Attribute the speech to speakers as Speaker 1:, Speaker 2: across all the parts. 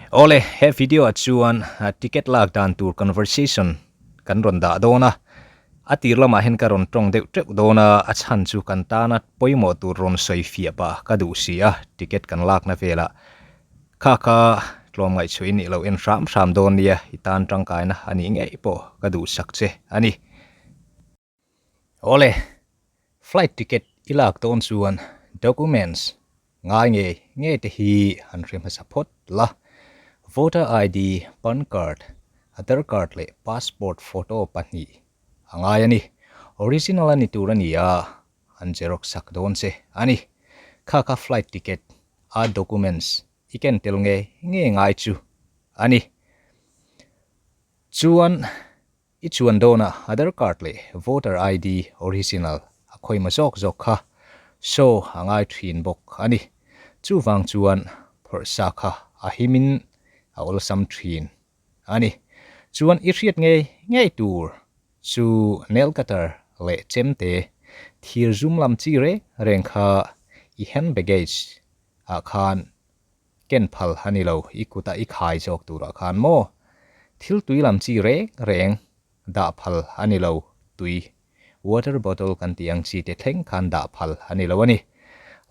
Speaker 1: Awle, he video ah chuan ticket lak dan tur conversation kan rawn dah dawn a, a tir lamah hian ka rawn tawng deuh teuh dawn a, a chhan chu kan tana pawimawh tur rawn sawi fiah pah ka duh si a, ticket kan lakna velah kha kha tlawm ngaihchhuah in nih loh en hram hram dawn nia, i tan tangkaina a nih ngei pawh ka duhsak che a ni. Awle, flight ticket i lak dawn chuan documents ngai ngei ngei te hi han hre hmasa phawt la. Voter ID, pan card, Aadhar card leh passport photo pahnih a ngai a ni. Original a ni tur a ni a, an xerox sak dawn che a ni. Kha kha flight ticket a documents i ken tel ngei ngei ngai chu a ni. Chuan. I chuan dawnah Aadhar card leh Voter ID original a khawima zawk zawk kha show a ngai thin bawk a ni. Chuvang chuan phawrh sa kha a himin a awlsam thin a ni. Chuan i hriat ngei ngei tur chu nail cutter leh chemte thir zum lam chi reng reng kha i hand baggage ah khan Ken phal a ni lo, i kuta i khai zawk turah khan maw? Thil tui lam chi reng reng dah phal a ni lo, tui, water bottle kan tih ang chi te thleng khan dah phal a ni lo a ni.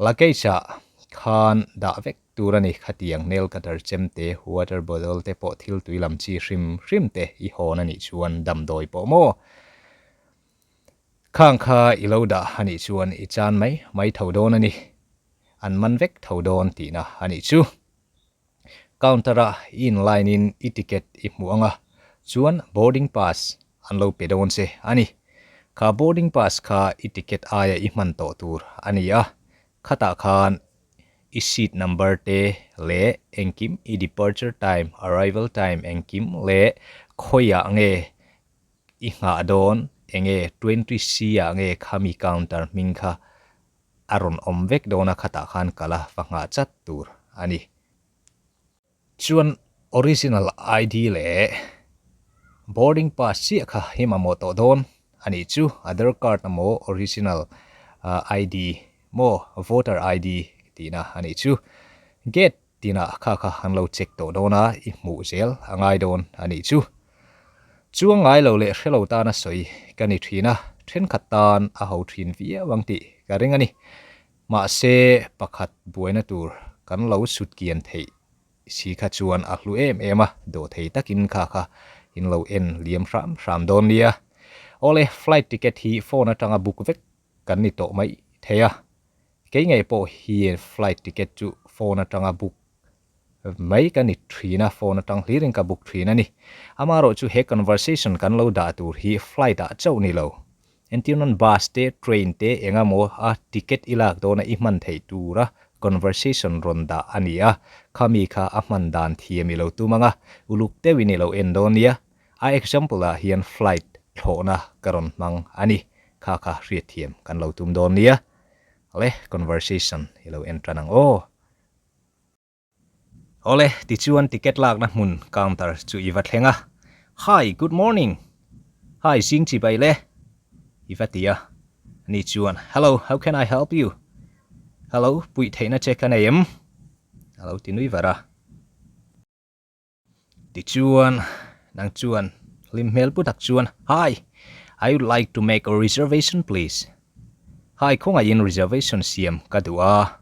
Speaker 1: Luggage ah khan dah vek tur a ni, khatiang nail cutter chem te, water bottle te pawh thil tui lam chi hrim hrim te i hawn a nih chuan damdawi pawh maw? Khang kha i lo dah a nih chuan i chan mai mai tho dawn a ni. An man vek tho dawn tihna a nih chu. Counter a i in line in i ticket i hmuh ang a, chuan boarding pass an lo pe dawn che a ni. Kha boarding pass kha i ticket aia i hman tawh tur a ni a, khatah khan i seat number te leh engkim i departure time, arrival time engkim leh khawiah nge I nghah dawn enge 20 C ah nge khami counter hming kha a rawn awm vek dawn a khatah khan kal a va nghah chat tur a ni. Chuan original ID leh boarding pass chiah kha hi mamawh tawh dawn a nih chu Aadhar card emaw original ID maw voter ID tihna a nih chu. Gate Tinah kha kha an lo check tawh dawn a, i hmuh zel a ngai dawn a nih chu. Chuang ngai lo leh hre lo tana sawi ka ni thin a, thenkhat tan a ho thin viau ang tih ka ring a ni. Mahse, pakhat buaina tur kan lo sut kian theih si kha chuan a hlu em em a, dawhthei takin kha kha in lo en liam hram hram dawn nia. Awle, flight ticket hi phone atanga book vek kan ni tawh mai thei a, kei ngei pawh hi flight ticket chu phone atanga book mai ka ni thin a, phone atang hlirin ka book thin a ni. Amaherawh chu he conversation kan lo dah tur hi flight ah chauh ni lo, entirnan bus te, train te eng emaw a ticket i lak dawna i hman theih tura conversation rawn dah a ni a, khami kha a hman dan thiam i lo tum ang a, uluk deuhin i lo en dawn nia. A example ah hian flight thlawhna ka rawn hmang a ni. Kha kha hriatthiam kan lo tum dawn nia. Le conversation i lo en tan ang aw. Awle, tichuan ticket lakna hmun counter chu i va thleng a. Hi, good morning! Hi, zing chibai le! I va ti a. Ani chuan, Hello, how can I help you? Hello, puih theihna che ka nei em? A lo ti nui var a. Tichuan, nang chuan hlim hmel pu tak chuan, Hi, I would like to make a reservation please. Hi, khawngaihin reservation siam ka duh a,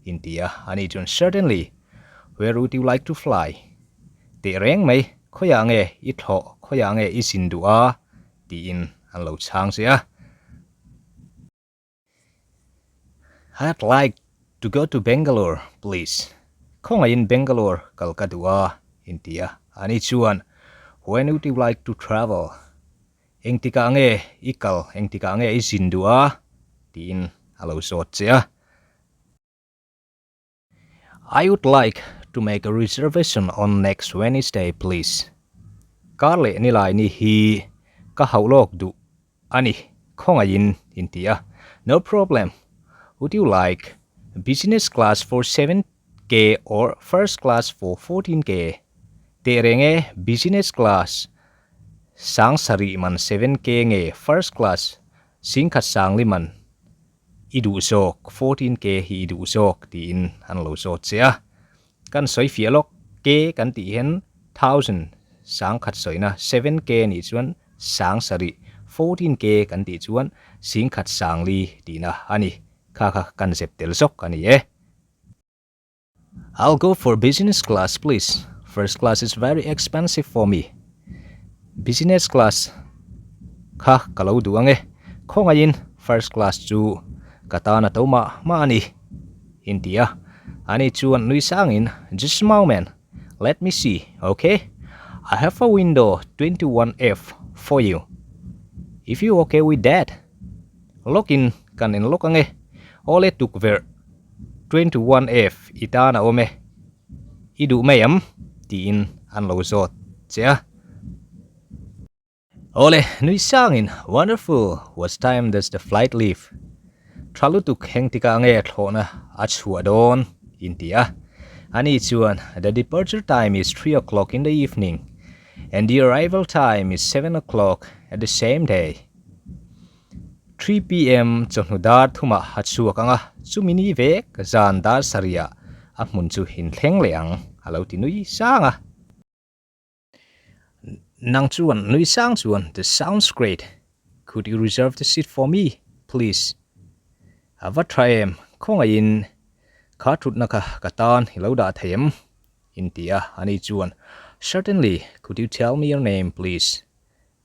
Speaker 1: in ti a. Ani chuan, Certainly, where would you like to fly? Teh reng mai, khawiah nge i thlawh, khawiah nge i zin duh a? tiin an lo chhang che a. I'd like to go to Bangalore, please. Khawngaihin Bangalore kal ka duh a, in ti a. Ani chuan, When would you like to travel? Engtikah nge i kal, engtikah nge i zin duh a? tiin a lo zawt che a. I would like to make a reservation on next Wednesday please. Kar leh nilai ni hi ka hauh lawk duh a ni, khawngaihin in ti a. No problem. Would you like business class for 7K or first class for 14K? Teh reng e, business class sang sarih man 7K nge first class singkhat sangli man I duh zawk, 14K hi i duh zawk tiin an lo zawt che a. Kan sawi fiah lawk K kan tih hian thousand 10,000 sawina, 7K nih chuan 7000, 14K kan tih chuan 10,400 tihna a ni. Kha kha kan zep tel zawk a ni e. I'll go for business class please, first class is very expensive for me. Business class kha ka lo duh ang e, khawngaihin first class chu ka tan a to mah mah a ni, in ti a. Ani chuan nui sangin, Just a moment, let me see, okay? I have a window 21F for you, if you okay with that. Lawkin kan en lawk ang e, awle tukverh 21F i tan a awm e, i duh mai am? tiin an lo zawt che a. Awle, nui sangin, Wonderful, what time does the flight leave? Tha lutuk heng tikah nge thlawhna a chhuah dawn? in ti a. Ani chuan, The departure time is 3 o'clock in the evening and the arrival time is 7 o'clock at the same day. 3 pm chawhnu dar thumah a chhuak ang a, chumi ni vek zan dar sarihah a hmun chu inthleng leh ang, a lo ti nui sang a. Nang chuan nui sang chuan, The sounds great, could you reserve the seat for me, please? A va tha em, khawngaihin kha thutna kha ka tan i lo dah thei em? In ti a, ani chuan, Certainly, could you tell me your name, please?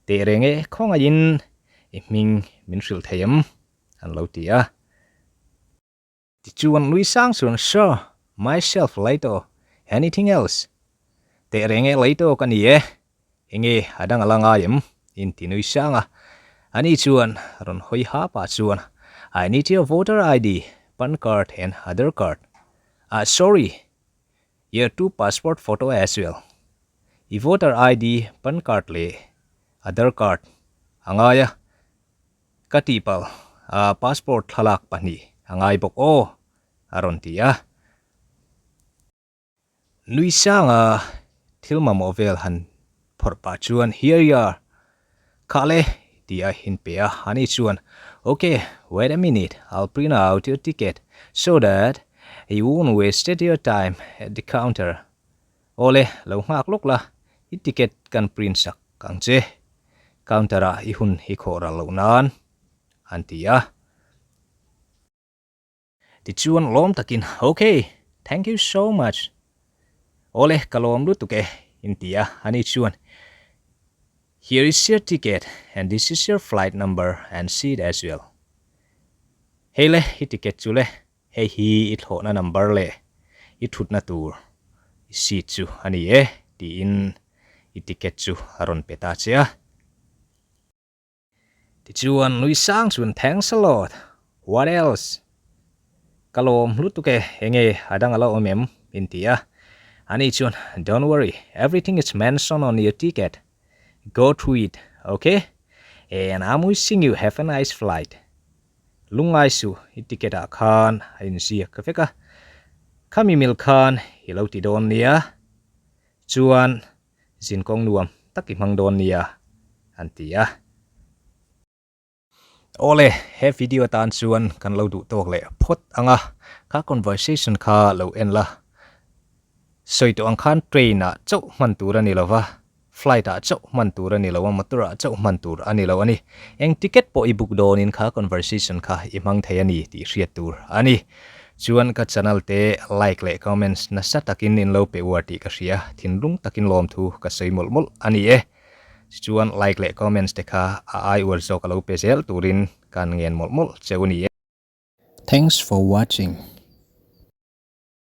Speaker 1: Teh reng e, khawngaihin i hming min hrilh thei em? An lo ti a. Tichuan nui sang chuan, Sure, myself Laito, anything else? Teh reng e, Laito ka ni e, enge a dang a la ngai em? In ti nui sang a. Ani chuan rawn hawi ha pah chuan, I need your voter ID, pan card and Aadhaar card. Ah, sorry, Your two passport photo as well. I voter ID, pan card leh Aadhaar card a ngai a, ka tihpalh a passport thlalak pahnih a ngai bawk aw, a rawn ti a. Nui sanga thil mamawh vel han phawrh pah chuan here you are, khah le ti a inpe a, ani chuan ok, wait a minute, I'll print out your ticket so that you won't wasted your time at the counter, awle lo nghak lawk la, i ticket kan print sak ang che, counter ah i hun i khawh ral loh nan, an ti a. Tichuan lawm takin, Ok, thank you so much. Awle, ka lawm lutuk e, in ti a. Ani chuan, Here is your ticket and this is your flight number and seat as well. Hei le, i ticket chu le, hei hi i thlawhna number leh i thutna tur i seat chu a ni e, tiin i ticket chu a rawn pe ta che a. Tichuan nui sang chuan thanks a lot, what else? Ka lawm lutuk e, enge a dang a la awm em? In ti a. Ani chuan don't worry, everything is mentioned on your ticket, go through it, ok? And I'm wishing you have a nice flight. Lungngai suh, i ticket ah khan a inziak vek a, khami mil khan i lo ti dawn nia. Chuan Zinkawng nuam tak i hmang dawn nia, an ti a. Awle, he video atan chuan kan lo duh tawk leh phawt ang a, kha conversation kha lo en la. Sawi tawh ang khan train ah chauh hman tur a ni lo va, flight ah chauh hman tur a ni lo a, motor ah chauh hman tur a ni lo a ni. Eng ticket pawh i book dawnin kha conversation kha i hmang thei a ni tih hriat tur a ni. Chuan ka channel te like leh comments nasa takin in lo pe uar tih ka hria, thinlung takin lawmthu ka sawi mawlh mawlh a ni e. Chuan like leh comments te kha a ai uar zawk a lo pe zel turin kan ngen mawlh mawlh cheu a ni e.
Speaker 2: Thanks for watching.